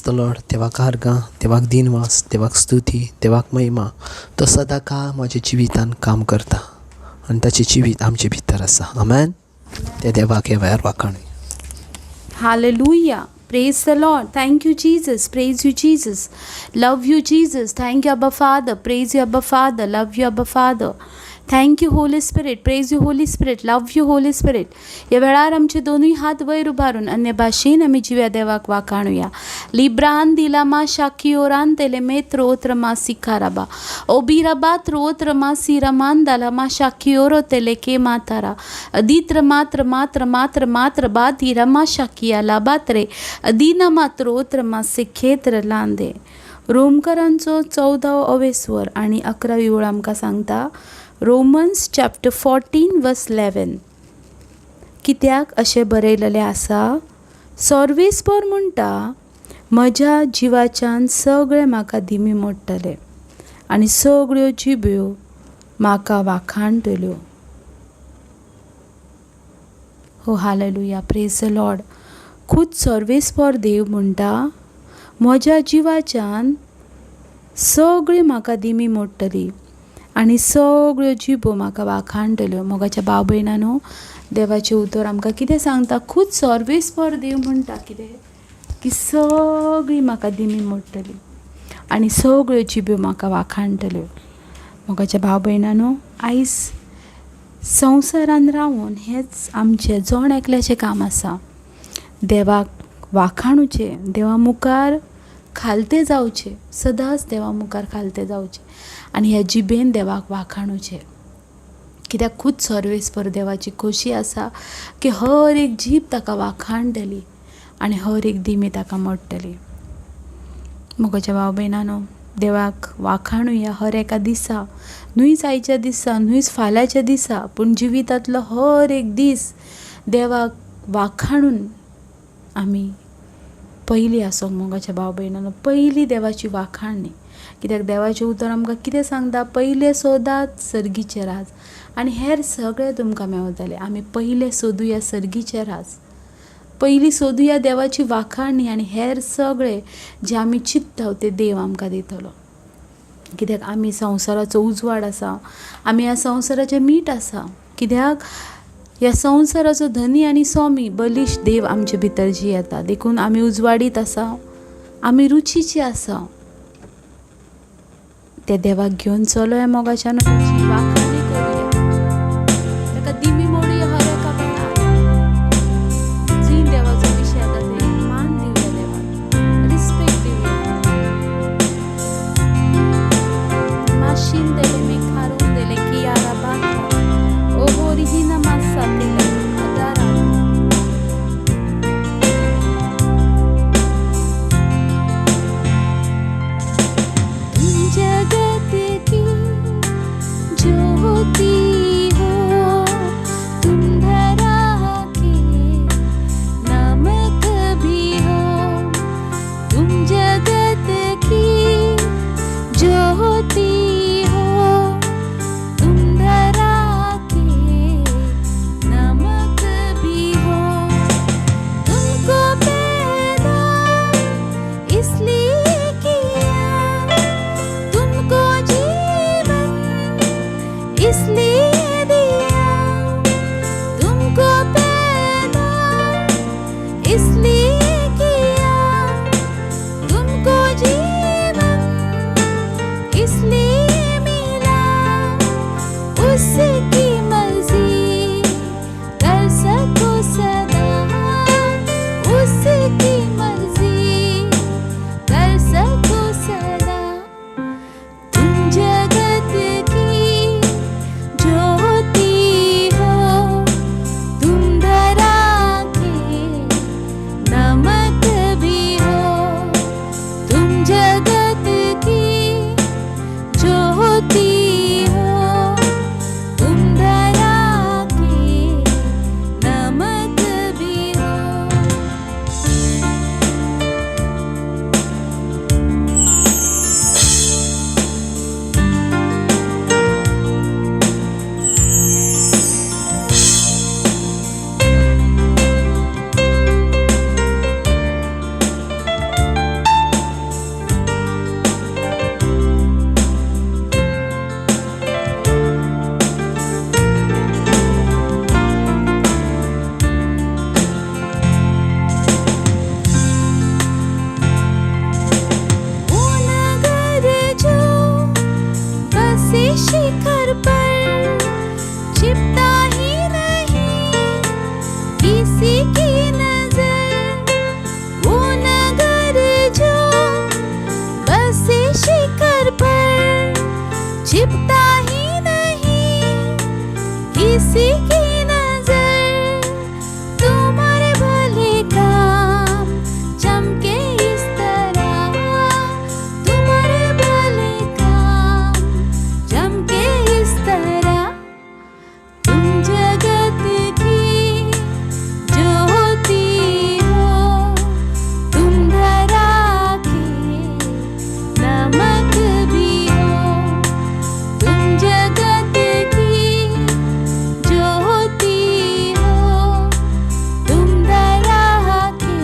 The Lord. देवाक आर्गां, देवाक दिनवास, देवाक स्तुती, देवाक महिमा. तो सदां काळ म्हज्या जिवितान काम करता आनी ताचें जिवीत आमचे भितर आसा. आमेन. त्या देवाक ह्या वेळार वाखाणुया. Hallelujah. Praise the Lord. Thank you, Jesus. Praise you, Jesus. Love you, Jesus. Thank you, Abba Father. Praise you, Abba Father. Love you, Abba Father. Thank you, Holy Spirit. Praise you, Holy Spirit. Love you, Holy Spirit. ह्या वेळार आमचे दोनूय हात वयर उबारून अन्य भाशेन आमी जिव्या देवाक वाखाणुया. लिब्रान दिलामा शाकियोरान तेले मेत्रोत्र मा सिखाराबा ओबिराबा त्रोत्र मा सिरमान दालामा शाकियोरो तेले के मातारा अदित्र मात्र मात्र मात्र मात्र बा तिरमा शाकिया लाबात्रे अदिना मात्रोत्र मा सिखेत्र लांदे. रोमकरांचो 14वो अवेस्वर आनी 11वी ओळ आमकां सांगता, रोमन्स चॅप्टर 14 वर्स 11. कित्याक अशें बरयलेलें आसा, सर्वेस्पर म्हणटा, म्हज्या जिवाच्यान सगळे म्हाका दिमी मोडटले आनी सगळ्यो जिब्यो म्हाका वाखाणटल्यो. हो हालेलुया, प्रेज the Lord. खूद सर्वेस्पर देव म्हणटा, म्हज्या जिवाच्यान सगळी म्हाका दिमी मोडटली आनी सगळ्यो जिबो म्हाका वाखाणटल्यो. मोगाच्या भाव भयणांनो, देवाचें उतर आमकां कितें सांगता? खूद सर्वेस्पर देव म्हणटा कितें की सगळी म्हाका दिमी मोडटली आनी सगळ्यो जिब्यो म्हाका वाखाणटल्यो. मोगाच्या भाव भयणांनो, आयज संवसारान रावून हेंच आमचें जण एकल्याचें काम आसा, देवाक वाखाणुचें, देवा मुखार खालते जावचें, सदांच देवा मुखार खालते जावचें आनी ह्या जिबेन देवाक वाखाणुचें. कित्याक खूद सर्वेस्पर देवाची खोशी आसा की हर एक जीब ताका वाखाणटली आनी हर एक दिमी ताका मोडटली. मोगाच्या भाव भयणांनो, देवाक वाखाणुया हर एका दिसा, न्हूच आयच्या दिसा, न्हूच फाल्यांच्या दिसा, पूण जिवितांतलो हर एक दीस देवाक वाखाणून आमी पयलीं आसोंक. मोगाच्या भाव भयणांनो, पयलीं देवाची वाखाणणी. कित्याक देवाचें उतर आमकां कितें सांगता? पयलें सोदात सर्गीचें राज आनी हेर सगळें तुमकां मेवतलें. आमी पयलें सोदुया सर्गीचें राज, पयलीं सोदुया देवाची वाखाणणी आनी हेर सगळें जें आमी चिंतता तें देव आमकां दितलो. कित्याक आमी संवसाराचो उजवाड आसा, आमी ह्या संवसाराचें मीठ आसा. कित्याक ह्या संवसाराचो धनी आनी स्वामी बलिश्ट देव आमचे भितर जियेता. देखून आमी उजवाडीत आसा, आमी रुचीची आसा. त्या देवाक घेवन चलोया मोगाच्यान, वाखाणी करुया, ताका दिमी मोडुया हर एका वेळार. जी देवाचो विशय आसा ते मान दिवया, देवाक रिस्पेक्ट दिवया. माशीन दिले मी खारून दिले की यारा बाका ओहो रिहिना मासा दिले अदारा. जगत की ज्योति। किसी की नजर तुम्हारे भले काम चमके इस तरह, तुम्हारे भले काम चमके इस तरह। तुम जगत की ज्योति हो, तुम धरा के नमक भी हो। तुम जगत की ज्योति हो, तुम धरा के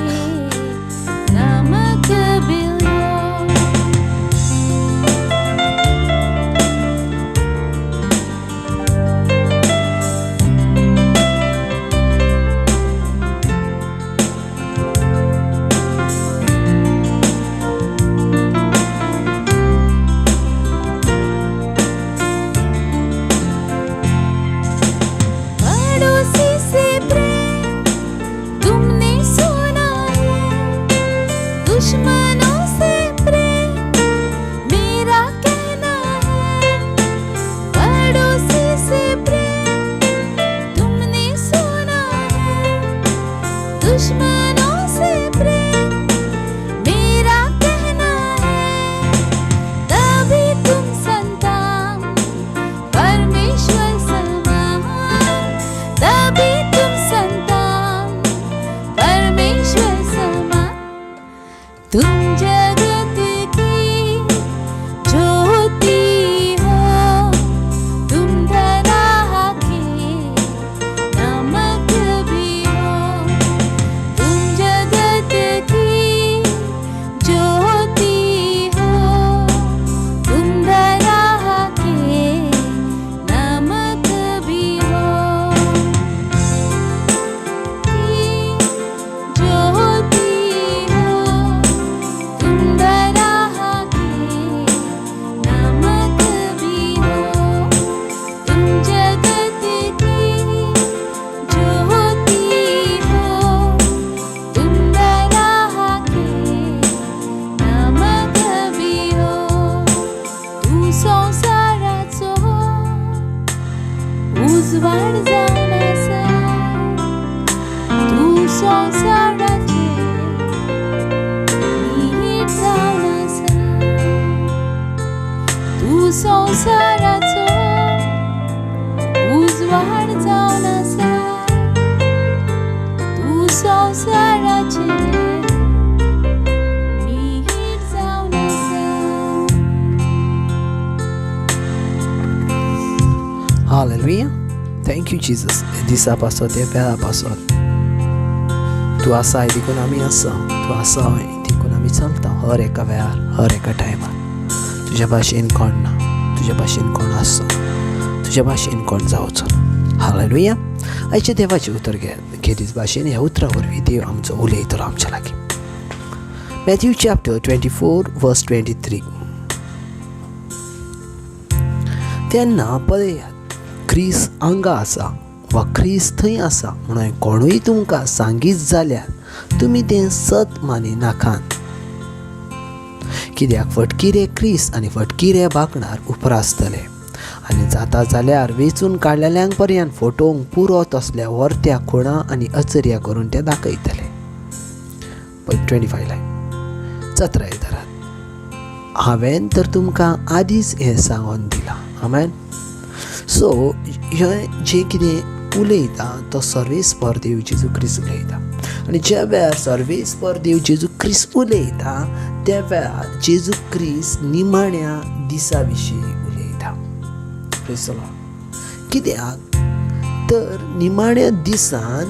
नमक भी हो। पड़ोसी से प्रेम तुमने सुना है, दुश्मनों से प्रेम मेरा कहना है। पड़ोसी से प्रेम तुमने सुना है, दुश्मनों से प्रेम मेरा कहना है। तभी तुम संतान परमेश्वर समान, तभी तुम संतान परमेश्वर समान। तुम जगत की ज्योति हो, तुम धरा के नमक भी हो। तुम जगत की ज्योति हो, तुम धरा के नमक भी हो। की ज्योति हो, तुम धरा के नमक भी हो। तुम जगत की ज्योति हो, तुम धरा के नमक भी हो। तूं संवसाराचो उजवाड जावन आसा, तूं संवसाराचें मीठ जावन आसा। तूं संवसाराचो उजवाड जावन आसा, तूं संवसाराचें मीठ जावन आसा। Hallelujah. Thank you Jesus. दिसा पासत, ह्या वेळा पासत तूं आसाय देखून आमी आसा, तूं आसाय देखून आमी चलता. हर एका वेळार, हर एका टायमार तुज्या भाशेन कोण ना, तुज्या भाशेन कोण आसचो, तुज्या भाशेन कोण जावचो. हालेलुया. आयचें देवाचें उतर घेतीच भाशेन ह्या उतरा वरवीं देव आमचो उलयतलो आमच्या लागीं. Matthew chapter 24 verse 23. तेन्ना पळयात, क्रिस्त हांगा आसा वा क्रिस्त थंय आसा म्हणून कोणूय तुमकां सांगीत जाल्यार तुमी तें सत मानिनाकात. कित्याक फटकिरे क्रिस्त आनी फटकिरे बाकणार उपरासतले आनी जाता जाल्यार वेंचून काडलेल्यांक पर्यंत फटोवंक पुरो तसल्या व्हरत्या खुणा आनी अचर्या करून ते दाखयतले. 25 लायन चत्राय धरात, हांवें तर तुमकां आदींच हें सांगून दिलां. आमेन. सो हें जें कितें उलयता तो सर्वेस्पर देव जेजू क्रिस्त उलयता. आनी ज्या वेळार सर्वेस्पर देव जेजू क्रिस्त उलयता त्या वेळार जेजू क्रिस्त निमाण्या दिसा विशीं उलयता. Praise the Lord. कित्याक तर निमाण्या दिसान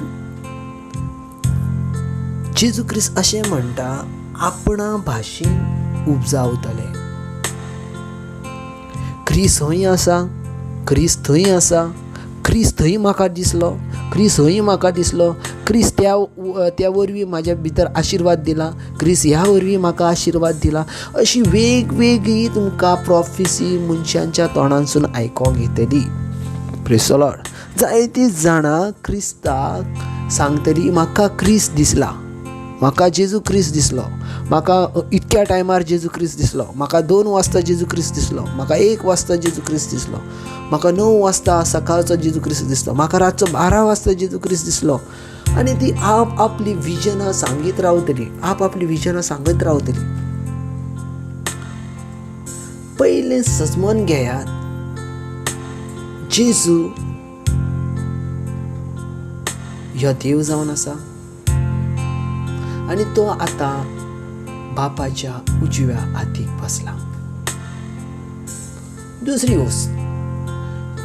जेजू क्रिस्त अशें म्हणटा, आपणा भाशेन उपजावतले. क्रिस्त हय आसा, क्रिस्त थंय आसा, क्रिस्त थंय म्हाका दिसलो, क्रिस्त हय म्हाका दिसलो, क्रिस्त त्या वरवीं म्हाज्या भितर आशिर्वाद दिला, क्रिस्त ह्या वरवीं म्हाका आशिर्वाद दिला, अशी वेगवेगळी तुमकां प्रोफेसी मनशांच्या तोंडांसून आयकोंक येतली. Praise the Lord. जायतीं जाणां क्रिस्ताक सांगतली म्हाका क्रिस्त दिसला. म्हाका जेजू क्रिस्त दिसलो, म्हाका इतक्या टायमार जेजू क्रिस्त दिसलो, म्हाका 2 वाजता जेजू क्रिस्त दिसलो, म्हाका 1 वाजता जेजू क्रिस्त दिसलो, म्हाका 9 वाजता सकाळचो जेजू क्रिस्त दिसलो, म्हाका रातचो 12 वाजता जेजू क्रिस्त दिसलो. आनी ती आप आपली विजनां सांगीत रावतली, आप आपली विजनां सांगत रावतली. पयलें सजमन घेयात, जेजू ह्यो देव जावन आसा आनी तो आतां बापाच्या उजव्या हातीक बसला. दुसरी गोश्ट,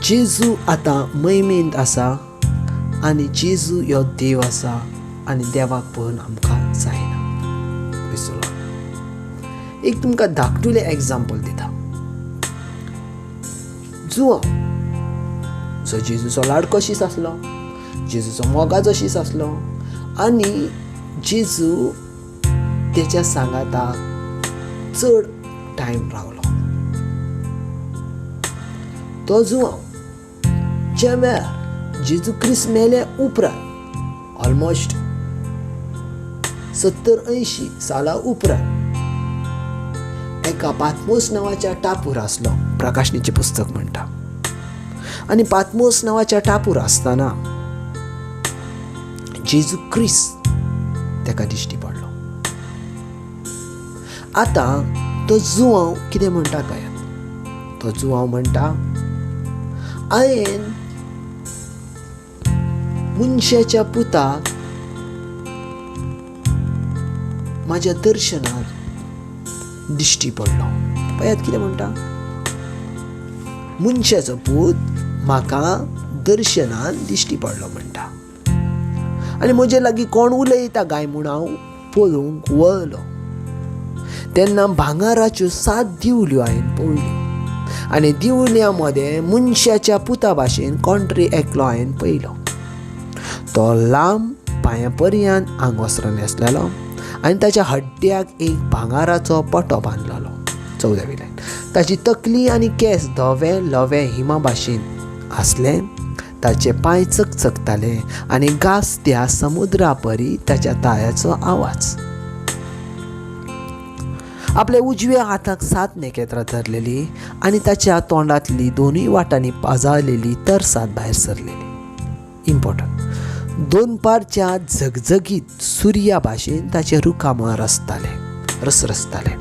जेजू आतां महिमेंत आसा आनी जेजू ह्यो देव आसा आनी देवाक पळोवन आमकां जायना. एक तुमकां धाकटुलें एग्जाम्पल दिता. जुआंव जो जेजूचो लाडको शीस आसलो, जेजूचो मोगाचो शीस आसलो आनी जेजू तेच्या सांगाताक चड टायम रावलो. तो जुआंव ज्या वेळार जेजू क्रिस्त मेले उपरांत ऑलमोस्ट 70-80 सालां उपरांत एका पातमोस नांवाच्या टापूर आसलो, प्रकाशनीचें पुस्तक म्हणटा. आनी पातमोस नांवाच्या टापूर आसतना जेजू क्रिस्त तेका दिश्टी पडलो. आतां तो जुआंव कितें म्हणटा पळयात. तो जुआंव म्हणटा, हांवें मनशाच्या पुताक म्हाज्या दर्शनाक दिश्टी पडलो. पळयात कितें म्हणटा, मनशाचो पूत म्हाका दर्शनान दिश्टी पडलो म्हणटा आनी म्हजे लागीं कोण उलयता काय म्हूण हांव पळोवंक वळलो. तेन्ना भांगराच्यो 7 दिवल्यो हांवें पळयल्यो आनी दिवल्या मदें मनशाच्या पुता भाशेन कोण तरी एकलो हांवें पळयलो. तो लांब पांयां पर्यंत आंगवस्त्र न्हेसलेलो आनी ताच्या हड्ड्याक एक भांगराचो पटो बांदलेलो. 14वी लायन, ताची तकली आनी केंस धवे लवे हिमा भाशेन आसले, ताचे पांय चकचकताले आनी गास त्या समुद्रा परी ताच्या ताळ्याचो आवाज. आपल्या उजव्या हाताक 7 नखेत्रां धरलेली आनी ताच्या तोंडांतली दोनूय वाटांनी पाजाळलेली तरसाद भायर सरलेली. इम्पॉर्टंट, दोनपारच्या झगझगीत सुर्या भाशेन ताचे रुखामळ रसताले, रसरसताले.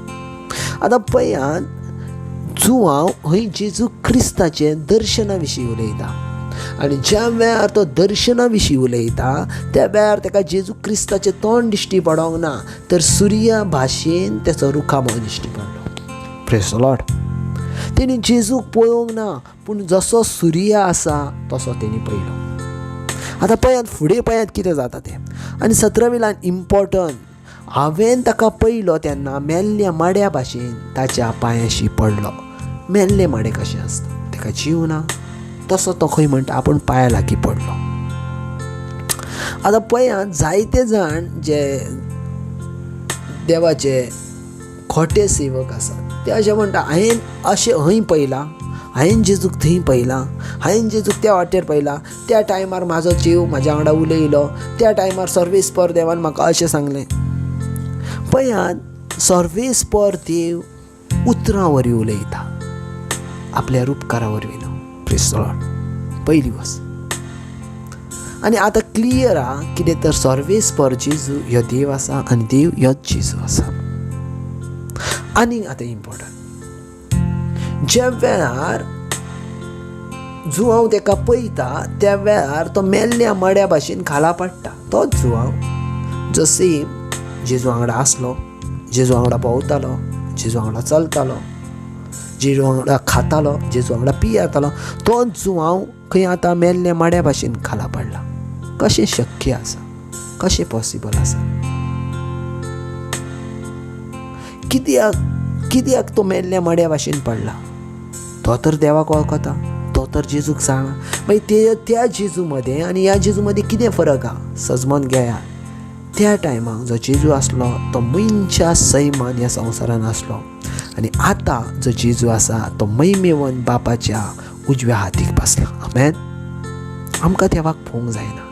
आतां पळयात, जुआंव हय जेजू क्रिस्ताचे दर्शना विशीं उलयता आनी ज्या वेळार तो दर्शना विशीं उलयता त्या वेळार ताका जेजू क्रिस्ताचें तोंड दिश्टी पडोंक ना, तर सुर्या भाशेन ताचो रुखामळ दिश्टी पडलो. Praise the Lord. तेणी जेजूक पळोवंक ना, पूण जसो सुर्या आसा तसो तेणी पळयलो. आतां पळयात फुडें पळयात कितें जाता तें. आनी 17वी लायन इम्पॉर्टंट, हांवें ताका पळयलो तेन्ना मेल्ल्या माड्या भाशेन ताच्या पांयाशी पडलो. मेल्ले माडे कशें आसता, ताका जीव ना, तसो तो खंय म्हणटा आपूण पांया लागीं पडलो. आतां पळयात, जायते जाण जे देवाचे खोटे सेवक आसात ते अशें म्हणटा, हांवें अशें हंय पळयलां, हांवें जेजूक थंय पळयलां, हांवें जेजूक त्या वाटेर पळयलां, त्या टायमार म्हाजो जीव म्हाज्या वांगडा उलयलो, त्या टायमार सर्वेस्पर देवान म्हाका अशें सांगलें. पळयात, सर्वेस्पर देव उतरां वरवीं उलयता, आपल्या रुपकारा वरवीं न्हू. Praise the Lord. पयली वस्त. आनी आतां क्लियर आहा कितें तर सर्वेस्पर जेजू ह्यो देव आसा आनी देव ह्योच जेजू आसा. आनी आतां इम्पॉर्टंट, ज्या वेळार जुआंव तेका पळयता त्या वेळार तो मेल्ल्या मड्या भाशेन खाला पडटा. तोच जुआंव जो सेम जेजू वांगडा आसलो, जेजू वांगडा भोंवतालो, जेजू वांगडा चलतालो, जेजू वांगडा खातालो, जेजू वांगडा पियेतालो, तोच जुआंव खंय आतां मेल्ल्या मड्या भाशेन खाला पडला. कशें शक्य आसा, कशें पॉसिबल आसा? कित्याक कित्याक तो मेल्ल्या मड्या भाशेन पडला? तो तर देवाक वळखता, तो तर जेजूक जाणा. मागीर त्या जेजू मदें आनी ह्या जेजू मदें कितें फरक आहा? सजमन घेया, त्या टायमाक जो जेजू आसलो तो मनशा सैमान ह्या संवसारान आसलो आनी आतां जो जेजू आसा तो महिमेवन बापाच्या उजव्या हातीक बसला. आमेन. आमकां देवाक पळोवंक जायना,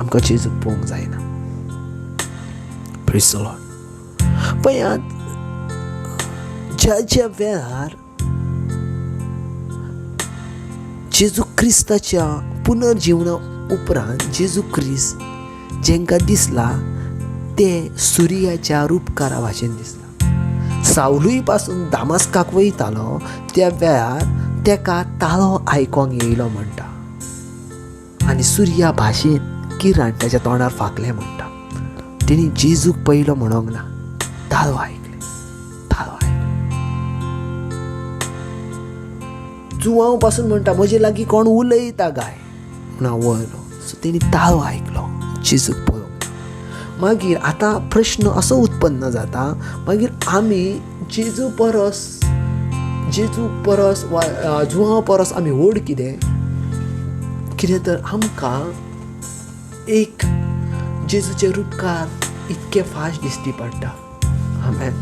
आमकां जेजूक पळोवंक जायना. Praise the Lord. पळयात, ज्या ज्या वेळार जेजू क्रिस्ताच्या पुनर्जिवना उपरांत जेजू क्रिस्त जेंकां दिसला ते सुर्याच्या रुपकारा भाशेन दिसला. सावलूय पासून दामास्काक वयतालो त्या वेळार तेका ताळो आयकोंक येयलो म्हणटा आनी सुर्या भाशेन किरण ताच्या तोंडार फांकलें म्हणटा. तेणी जेजूक पयलो म्हणोंक ना, ताळो आयकलें, ताळो आयकलें. जुवांव पासून म्हणटा म्हजे लागीं कोण उलयता गाय म्हणून हांव वळलो. सो तेणी ताळो आयकलो, जेजूक पळोवंक. मागीर आतां प्रश्न असो उत्पन्न जाता, मागीर आमी जेजू परस वा जुवांव परस आमी व्हड कितें कितें तर आमकां एक जेजूचे रुपकार इतके फास्ट दिश्टी पडटा. आमेन,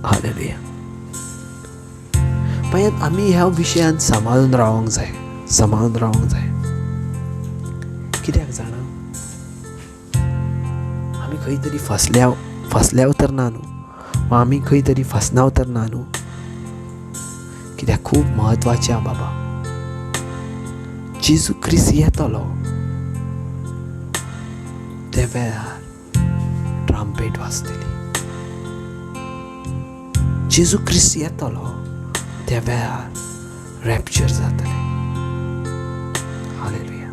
हालेलुया. पळयात, आमी ह्या विशयान सांबाळून रावंक जाय, सांबाळून रावंक जाय. कित्याक जाणा, आमी खंय तरी फसल्याव तर ना न्हू, वा आमी खंय तरी फसनाव तर ना न्हू. कित्याक खूब म्हत्वाचें आहा बाबा, जेजू क्रिस्त येतलो त्या वेळार ट्राम्पेट वाजतली. जेजू क्रिस्त येतलो त्या वेळार रॅप्चर जातलें. हालेलुया.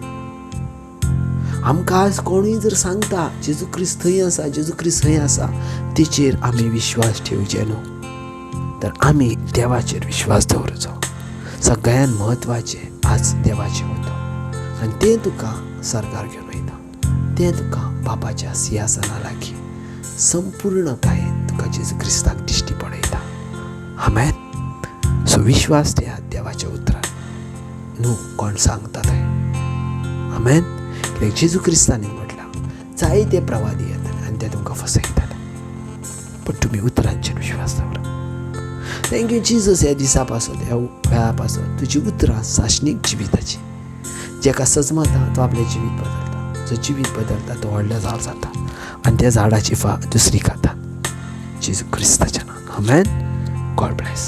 आमकां आज कोणूय जर सांगता जेजू क्रिस्त थंय आसा, जेजू क्रिस्त थंय आसा, तेचेर आमी विश्वास ठेवचे न्हू, तर आमी देवाचेर विश्वास दवरचो. सगळ्यान म्हत्वाचें आज देवाचें उतर, आनी तें तुका सरकार घेवन वयता, तें तुका बापाच्या सिंहासना लागीं संपूर्णतायेन तुका जेजू क्रिस्ताक दिश्टी पडयता. आमेन. सो विश्वास दिया देवाच्या उतरान न्हू कोण सांगता थंय. आमेन. कित्याक जेजू क्रिस्तांनी म्हटलां जायते प्रवादी येतले आनी ते तुमकां फसयतले, पूण तुमी उतरांचेर विश्वास दवरा. Thank you Jesus, ह्या दिसा पासत, ह्या वेळा पासत तुजी उतरां साशनीक जिविताची, जेका सजमता तो आपलें जिवीत बदलता, जो जिवीत बदलता तो व्हडलें झाड जाता आनी त्या झाडाची फा दुसरी खाता. जेजू क्रिस्ताच्या नांवान आमेन. God bless.